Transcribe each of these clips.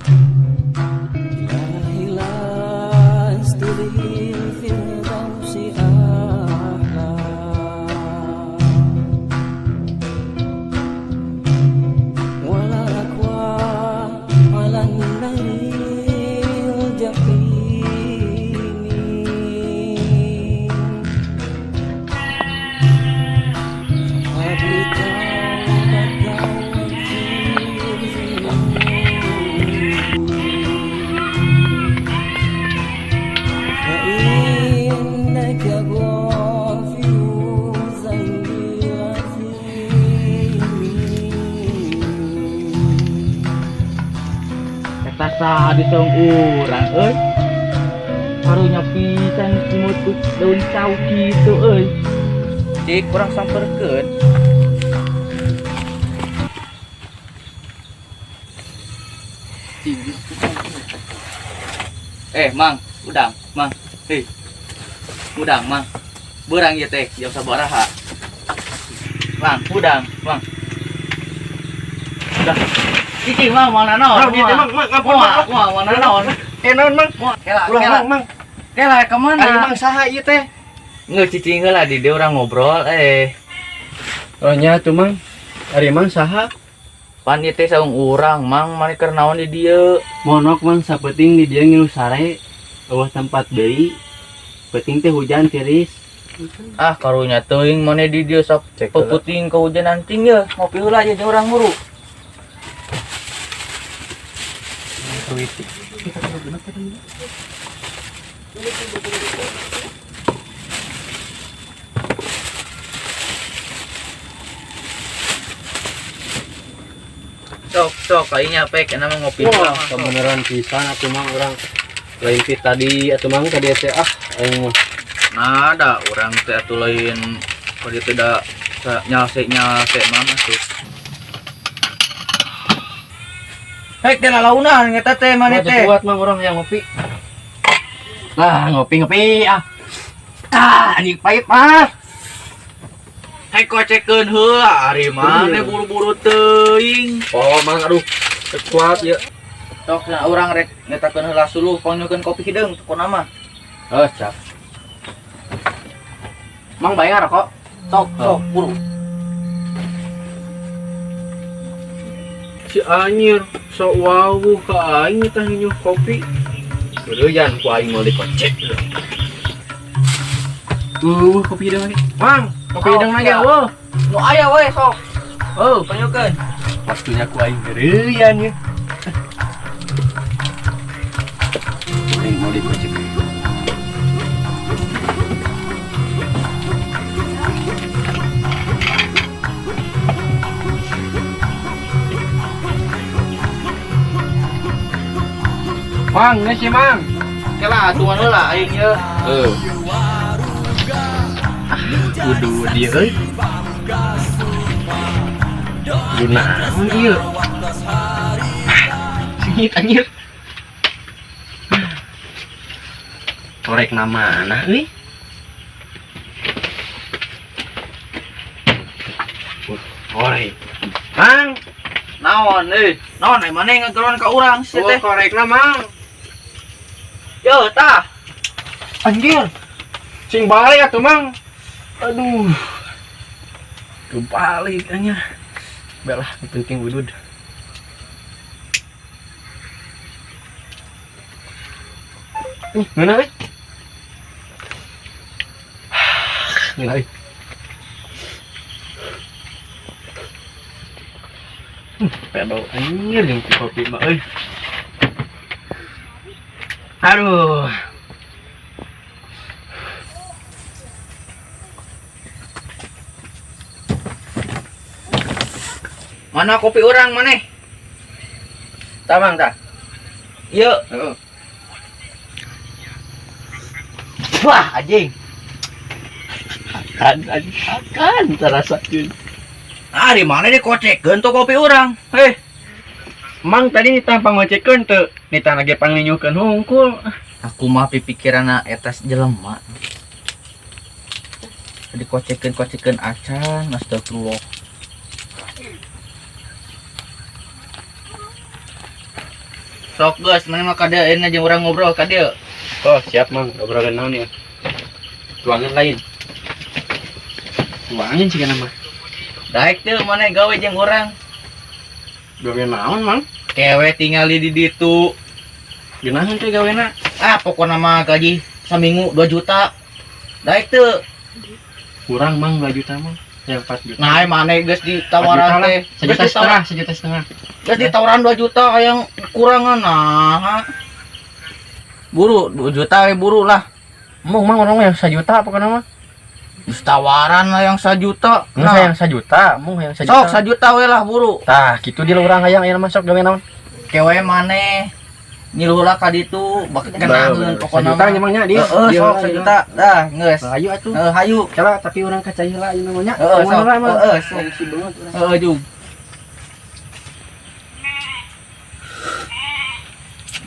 إلهي لست للفردوس أهلا ولا أقوى على النار الجحيم. فهب لي توبة واغفر ذنوبي فإنك غافر الذنب العظيم. Eta saha di saung urang euy. Karunya pisan imut daun cau kitu euy. Cik kurang samperkeun. Eh, Mang, udang, Mang. Hei. Udang, Mang. Beurang ieu teh jam sabaraha? Mang, udang, Mang. Udah. Cicing, Mang, mang nanaon? Mang, ieu teh, Mang, Mang, ngampun, Mang. Moal, moal nanaon? Eh naon, Mang? Moal, kela, Ulah, kela. Mang, Mang. Kela ka mana? Ari Mang saha ieu teh? Nggak cicing heula di dieu urang ngobrol eh. Oh nya tuh, Mang. Ari Mang saha? Pan ieu teh saung urang, Mang, mane keur naon di dieu? Monok, Mang, sapeuting di dieu ngilu sare. Eueuh tempat deui. Peuting teh hujan tiris. Ah, karunya teuing mane di dieu sok Cek heula. peputing kehujanan ting ye. Ngopi heula aja jeung urang buru. Sok, sok, kayaknya pek, enak mah ngopi Wah, heula. kebenaran pisan atuh Mang urang. Lain ti tadi atuh Mang tadi teh ah aing mah. Nah, ada orang teh atuh lain pada tidak nyalse nyalse mang atuh. Hei, teh lalaunan eta teh maneh Wah, teh. kuat Mang urang yang ngopi. Nah, ngopi-ngopi ah. Ah, anjing pahit mah. Hei, kocekeun heula ari maneh buru-buru teuing. Oh, Mang aduh. Teu kuat ya. Sok nah urang rek ngetakeun heula suluh pangnyukeun kopi hideung pokona mah. Oh, siap. Mang bayar kok. Sok, sok, buru. Si anjir, sok wawuh ka aing tah nyinyuh kopi. Beureyan ku aing meuli kocek. Kopi hidung lagi. Mang, kopi Oh, hidung lagi siap. eueuh. Nu aya we sok. Oh, Pangnyukeun. waktunya ku aing beureyan ya. Aing meuli kocek. Mang, geus sih, Mang. Kela atuan heula aing ye. Heuh. Kudu dia euy. Kudu naon ieu? Singit anjir. Korek na mana euy? Korek. Mang, Naon euy? Naon ai maneh ngageroan ka urang sia oh, teh? korekna Mang. Yo, tah. Anjir. Sing balik atuh Mang. Aduh. Tuh balik anjir. Belah, penting udud. Ih, ngeunah euy. Ngeunah euy. Pedal anjir jeung kopi mah euy. Aduh. Mana kopi urang maneh? Tah Mang tah. Ieu. Heeh. Wah, anjing. Akan akan terasakeun. Ah, di mana dikocekeun tuh kopi urang? Heh. Mang tadi nitah pangocekeun teu, nitah lagi panglinyuhkeun hungkul. Aku mah pipikiranna eta jelema. Dikocekeun-kocekeun acan, astagfirullah. Sok geus, maneh mah ka dieu ayeuna jeung urang ngobrol ka dieu. Oh, siap Mang, obrolan naon ya? Tuangan lain. Tuangin sih kana mah. Daek teu maneh gawe jeung urang. Gawe naon, Mang? Kewe tingali di ditu. Geunaheun teh gawena? Ah, pokona mah gaji saminggu 2 juta. Daek teu. Kurang Mang 2 juta mah. Yang 4 juta. Nah, maneh geus ditawaran teh. Sejuta setengah, sejuta setengah. Geus ditawaran 2 juta hayang kurangan nah. Buru 2 juta we buru lah. Mau Mang orang yang 1 juta pokoknya mah. Geus tawaran lah yang 1 juta. Nah, yang 1 juta, mau yang 1 juta. Sok 1 juta we lah buru. Tah, gitu dia orang hayang ayeuna masuk gawe naon? Kewe maneh ngilu lah ka ditu bak kenaheun pokona 1 juta mah. nya Mang nya dia. Heeh, sok 1 juta. Dah, geus. Hayu atuh. Heeh, hayu. Coba tapi orang kacai heula ieu namanya. Heeh, sok. Heeh, sok. Heeh, jug.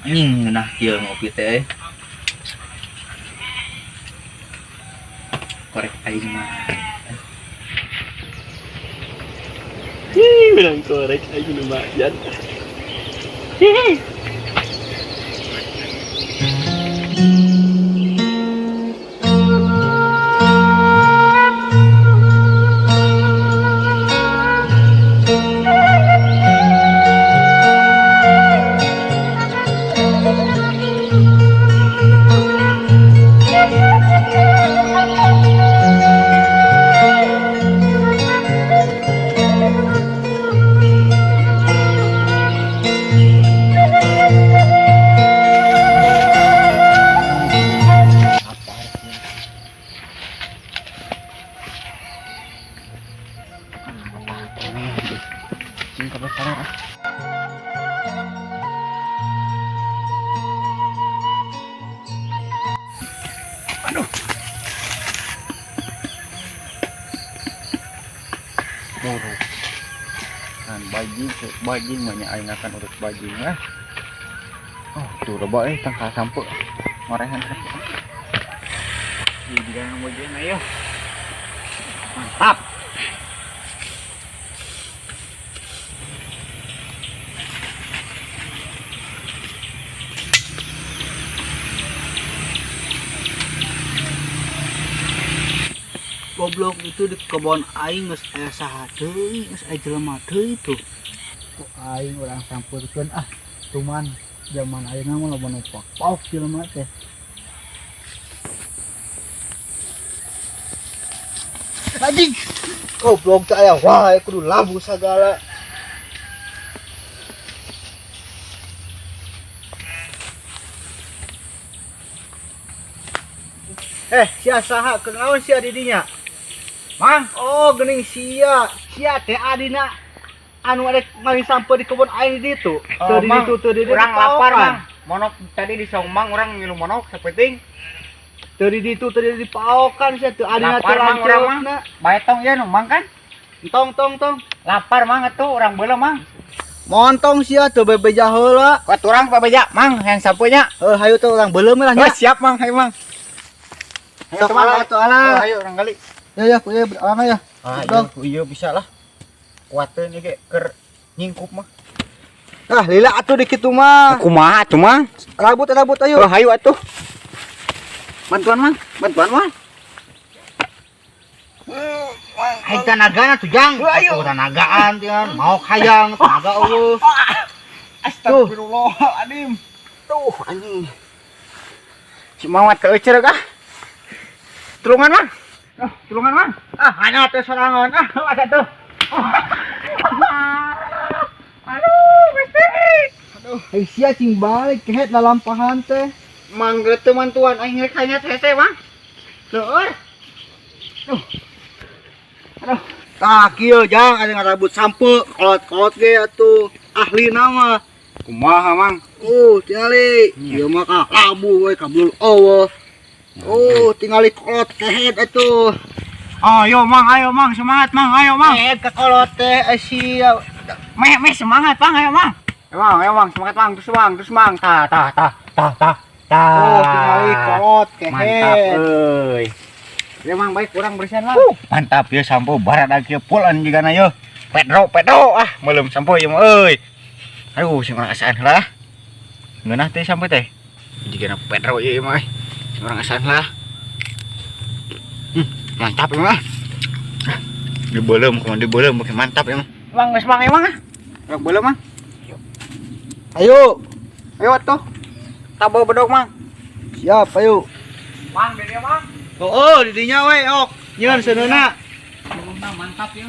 Anjing ngeunah kieu ngopi teh. Korek aing mah. Ih, bilang korek aing lumayan. Hihi. Kan bajing, bajing banyak aing akan urut bajing lah. Oh, tuh loba tangkal sampe. Ngorehan sampe. Di dalam bajing ayo. Mantap. Goblok itu di kebon aing geus aya saha deui, geus aya jelema deui tuh. Ku aing urang sampurkeun ah, cuman zaman ayeuna mah loba nu pauk jelema teh. Anjing. Goblok teh aya wae kudu labu sagala. Sia saha kunaon sia di dinya? Mang, oh geuning sia. Sia teh adina anu arek maling sampeu di kebun aing di ditu. Teu di ditu, teu di ditu. Urang lapar, Mang. Monok tadi di saung Mang urang ngilu monok sapenting. Teu di ditu, teu di paokan sia teu adina teu Lapar, Mang, urang, Mang. lanceukna. Bae tong ieu nu Mang kan? Tong tong tong. Lapar Mang atuh urang beuleum Mang. Montong sia teu bebeja heula. Kuat urang bebeja Mang hayang sampeunya. Heuh hayu teh urang beuleum lah nya. Oh, siap Mang, hayu Mang. Hayu Sok ala atuh ala. Hayu urang gali. Ya ya, ku ieu berang ya. Ah, Dong. iya, bisa lah. Kuateun ieu ge keur nyingkup mah. Ah, lila atuh di kitu mah. Kumaha atuh Mang? Rabut rabut ayo. Oh, hayu atuh. Bantuan Mang, bantuan Mang. Aing tanagana tuh Jang. Atuh tanagaan tian, mau hayang tanaga eueuh. Astagfirullahaladzim. Tuh anjing. Si Mawat keuceureuh ah. Tulungan Mang. Oh, tulungan Mang. Ah, hanya teh sorangan. Ah, asa tuh. Aduh, Gusti. Aduh, ai sia cing balik kehet lalampahan teh. Mang geus teu mantuan aing rek hanya hese, Mang. Leueur. Duh. Aduh. Tah kieu Jang, ada ngarabut sampe, kolot-kolot ge atuh. Ahlina mah. Kumaha, Mang? Tingali. Ieu mah ka labu we kabul eueuh. Oh, tingali kolot kehet atuh. Ayo Mang, ayo Mang, semangat Mang, ayo Mang. Kehet ka kolot teh sia. Meh, meh semangat Mang, ayo Mang. Ayo Mang, semangat Mang, terus Mang, terus Mang. Tah, tah, tah, tah, tah. Tah. Oh, tingali kolot kehet. Mantap euy. Ya Mang, baik kurang bersihan Mang. Mantap ya sampo barat lagi pulan juga na yo. Pedro, Pedro ah, belum sampo ieu mah euy. Aduh, sing rasaan heula. Ngeunah teh sampai teh. Jigana Pedro ieu mah. Urang asan lah. Mantap ieu mah. Dibeuleum kumaha dibeuleum beuki mantap ieu mah. Mang geus mang emang ah. Rek beuleum mang. Ayo. Ayo atuh. Tabo bedog mang. Siap, ayo. Mang di dieu mang. Oh, di dinya we, ok. Nyeun seuneuna. Mantap ya.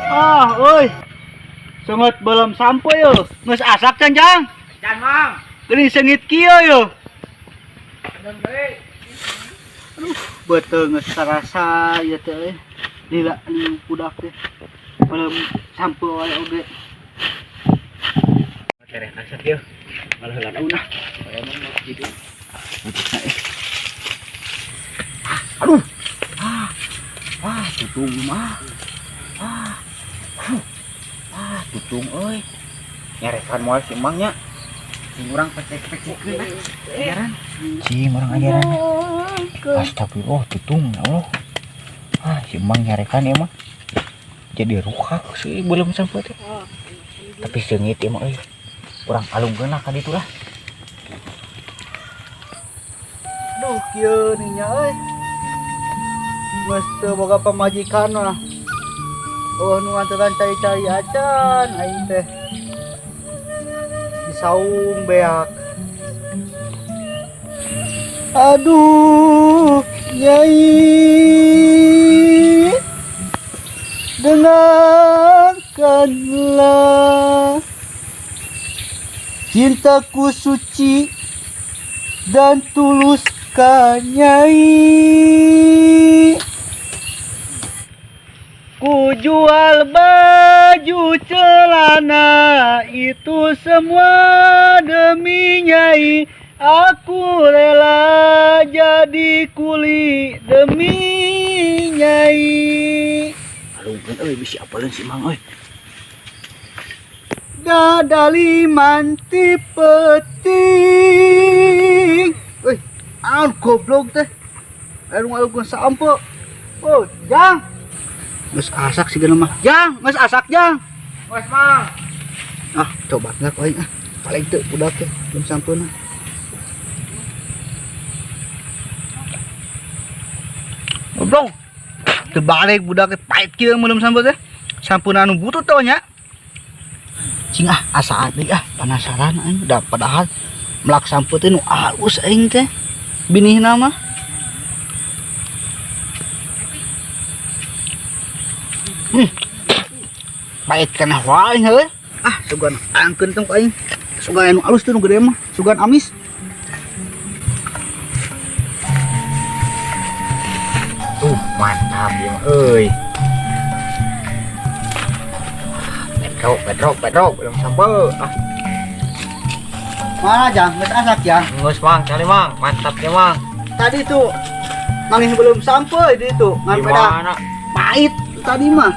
Ah, euy. Seungeut belum sampai yo. Geus asak can, Jang? Can, Mang. Geuning seungit kieu yo. Aduh, beuteung geus karasa ieu teh euy. Lila anu budak teh. Belum sampai wae oge. Tereh asak yeuh. Malah heula daun ah. Aduh. Ah. Wah, tutung mah. Ah. Ah, tutung euy. Nyarekan moal si Emang nya. Cing urang pecek-pecekeun ah. Ajaran. Cing urang ajaran. Astagfirullah, tutung ya Allah. Ah, si Emang nyarekan ieu mah. Jadi ruhak sih belum sampai teh. Tapi seungit ieu mah euy. Urang alungkeun lah ka ditu lah. Aduh, kieu nih nya euy. Geus teu boga pamajikan mah. Oh, nu nganteran cari-cari acan aing teh. Di saung beak. Aduh, Nyai. Dengarkanlah. Cintaku suci dan tulus ka Nyai. Ku jual baju celana itu semua demi Nyai. Aku rela jadi kuli demi Nyai. Alungkeun euy bisi apaleun si Mang euy. Dadali manti peting. Euy, naon goblok teh? Anu ngalungkeun sampo. Oh, Jang. Geus asak sigana mah. Jang, geus asak, Jang. Geus, Mang. Ah, coba nggak aing ah. Paling teu budak teh belum sampeuna. Goblok. Teu balik budak teh pahit kieu belum sampe teh. Sampeuna anu butut teh nya. Cing ah, asaan deui ah, penasaran aing da padahal melak sampe teh nu alus aing teh. Binihna mah. Pahit kana wae heuh. Ah, sugan angkeun tong aing. Sugan anu alus teh nu gede mah, sugan amis. Tuh, mantap ieu mah euy. Pedro, Pedro, Pedro, belum sampai. Ah. Mana Jang? Geus asak Jang? Geus Mang, cari Mang. Mantap ya Mang. Tadi tuh nangis belum sampai di itu. Ngan peda Gimana? pahit tadi mah.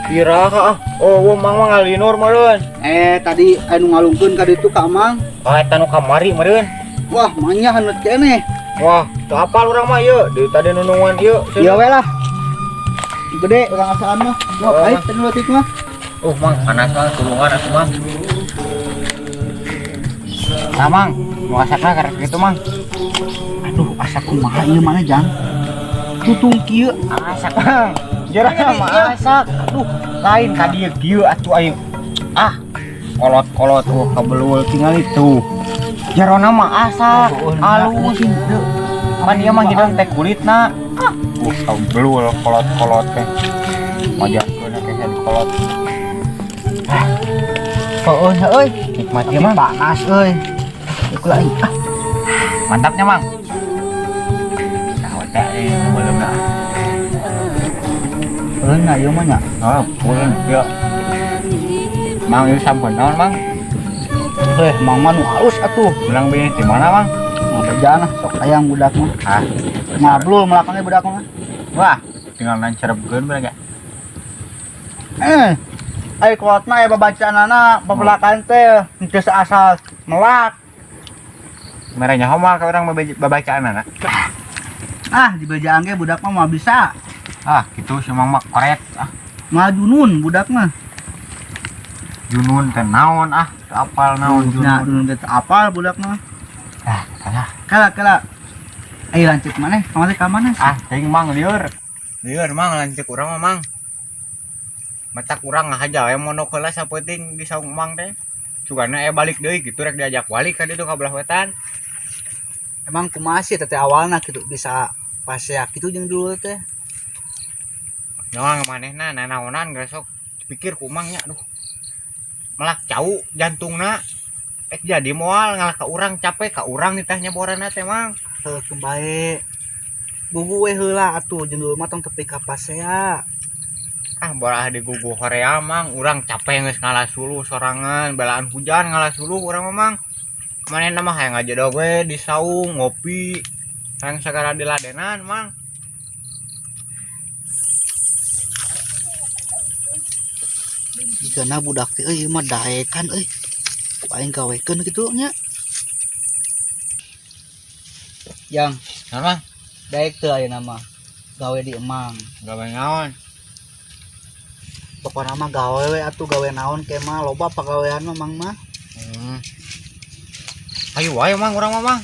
Kira ka ah. Oh, wah, Mang mah ngalinur meureun. Tadi anu ngalungkeun ka ditu ka Mang. Ah, eta nu kamari meureun. Wah, mangnya haneut keneh. Wah, teu apal urang mah ieu. Deui tadi nunungan ieu. Ieu we lah. Gede urang asaan mah. Wah, Oh, pahit tadi leutik mah. Mang, panas Mang, tulungan atuh Mang. Nah, Mang, mau asakna karek kitu Mang. Aduh, asak kumaha ieu mana, Jang? Tutung kieu asak, Mang. Jarang mah asak. Aduh, lain ka dieu kieu atuh aing. Ah, kolot-kolot tuh kabelul tinggal itu. Jarona mah asak, halus. Pan ieu mah hidung teh kulitna. Ah, kabelul kolot-kolot teh. Majarkeun teh head kolot. Ah. Heueuh euy, Nikmat ieu mah. Panas euy. Ieu aing. Ah. Mantapnya, Mang. Tahu teh belum dah. Euy nya ieu mah nya. Oh, pulen ya. Mang ieu sampeu naon, Mang? Eh, Mang mah nu halus atuh. Menang bini di mana, Mang? Mau bejaan ah, sok hayang budak mah. Ah, Ngablul melakangnya budak mah. wah, tinggal nancerebkeun bae. Eh, ai kolot mah aya babacaanana pepelakan teh henteu asal melak. Merah nyaho mah ka urang babacaanana. Ah, dibejaan ge budak mah moal bisa. Ah, gitu si Mang mah koret ah. Moal junun budak mah. Junun teh naon ah, teu apal naon Nah, junun. junun teh teu apal budak mah. Ah, salah. Kala kala. Ayo lanjut mana? Kamana ka mana? Ah, teuing Mang lieur. Lieur Mang lanceuk urang mah Mang. Matak urang ngahaja we mondok heula sapeuting di saung Mang teh. Sugana balik deui gitu rek diajak balik ka ditu ka belah wetan. Emang kumaha sih teh awalna kitu bisa pasea kitu jeung dulu teh? Nyawa manehna nanaonan geus sok pikir ku Mang nya aduh. Melak cau jantungna. Ek jadi moal ngalah ka urang capek ka urang nitahnya borana teh Mang. Heuh bae. Gugu we heula atuh jeung dulu mah tong tepi ka pasea. Ah borah digugu horea Mang, urang capek geus ngalah suluh sorangan, belaan hujan ngalah suluh urang mah Mang. Manehna mah hayang ngajedog we di saung ngopi. Hayang sagala diladenan Mang. Jigana budak teh euy mah daekan euy. Ku aing gawekeun kitu nya. Yang Naon Mang? Daek teu ayeuna mah. Gawe di emang. Gawe naon? Pokona mah gawe we atuh gawe naon ke mah loba pagawean mah Mang mah. Ayo wae Mang urang mah Mang.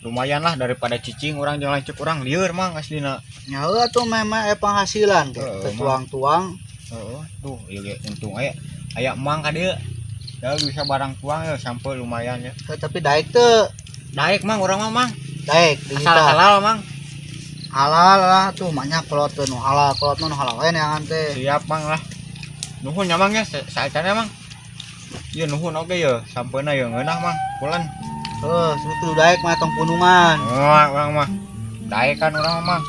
Lumayan lah daripada cicing urang jeung lanceuk urang lieur Mang aslina. Nya heuh atuh mah mah aya penghasilan ge Heeh, tuang-tuang. Heeh, tuh ieu ge untung aya aya Mang ka dieu. Ya bisa barang tuang ya sampai lumayan ya. Heuh, tapi daek teu. Daek Mang urang mah Mang. Daek Asal digital. halal Mang. Halal lah tuh banyak kolot teh nu halal kolot mah nu halal we neangan teh. Siap Mang lah. Nuhun nya Mang nya saacana Mang. Ieu nuhun oge ye sampeuna ye ngeunah Mang. Pulan. Heuh, kudu daek mah tong punungan. Wah, urang mah. Daek kan urang mah Mang.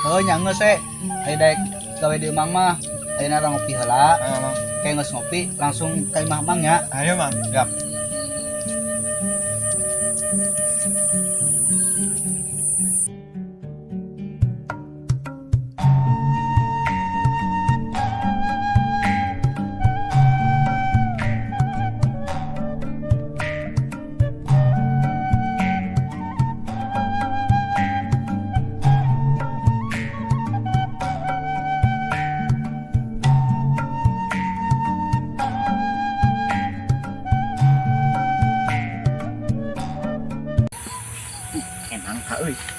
Heuh nya geus we. Aya daek gawe di emang mah. Ayeuna urang ngopi heula. Ayo Mang. Kayak geus ngopi langsung ka imah Mang nya. Ayo Mang. Siap.